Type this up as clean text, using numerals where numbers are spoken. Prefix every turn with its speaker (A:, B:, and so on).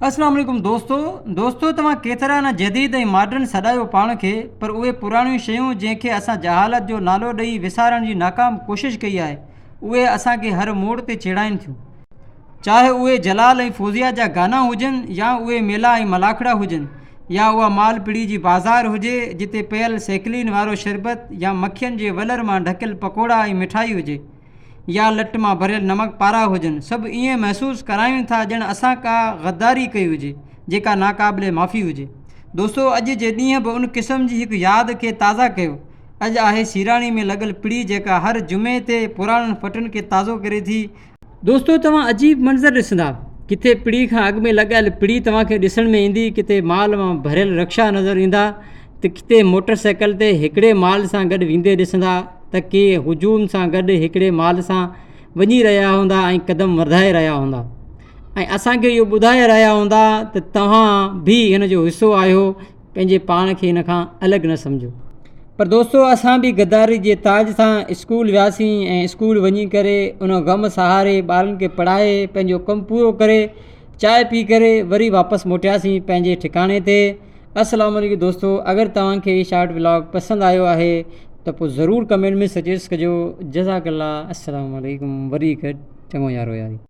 A: اسلام عليڪم دوستو دوستو توهان ڪيترا نه جديد ۽ ماڊرن سڏايو پاڻ کي پر اهي پراڻيون شيون جنهن کي اسان جهالت جو نالو ڏئي وسارڻ جي ناڪام ڪوشش ڪئي آهي اهي اسان کي هر موڙ تي چيڙائين ٿيون چاهي اهي جلال ۽ فوزيا جا گانا هجن يا اهي ميلا ۽ ملاکڙا هجن يا اها مال پڙي جي بازار هجي جتي پيل سيڪلين وارو شربت يا مکين جي ولر مان ڍڪيل پڪوڙا ۽ مٺائي هجي يا لٽ مان ڀريل نمڪ پارا هجن، سڀ ائين محسوس ڪرايون ٿا ڄڻ اسان ڪا غداري ڪئي هجي، جيڪا ناقابل معافي هجي. دوستو اڄ جي ڏينهن به ان قسم جي هڪ ياد کي تازه ڪيو. اڄ آهي سيراڻي ۾ لڳل پڙي جيڪا هر جمعي تي پراڻن ڦٽن کي تازو ڪري ٿي. دوستو توهان عجيب منظر ڏسندا، ڪٿي پڙي کان اڳ ۾ لڳايل پڙي توهان کي ڏسڻ ۾ ايندي، ڪٿي مال مان ڀريل رڪشا نظر ايندا ته ڪٿي موٽر سائيڪل تي هڪڙي مال سان گڏ ويندي ڏسندا. ته ڪي هجوم سان گڏ هڪڙي مال سان وڃي رهيا هوندا ۽ قدم وڌائي رهيا هوندا ۽ اسان کي اهو ٻڌائي رهيا هوندا ته توهان به هن جو حصو آهيو پنهنجي پاڻ کي هن کان الڳ نه سمجهو. پر دوستو اسان به غداري جي تاج سان اسڪول وياسين ۽ اسڪول وڃي ڪري ان غم سهاري ٻارن کي پڙهائي پنهنجو ڪم پورو ڪري چانهه پي ڪري وري واپس موٽياسين پنهنجي ٺڪاڻي تي السلام عليڪم دوستو اگر توهان کي هي شارٽ ولاگ پسند آيو آهي ته پوء ضرور ڪمينٽ ۾ سجيسٽ ڪجو جزاڪ الله السلام عليڪم وري هڪ چڱو يارو ياري.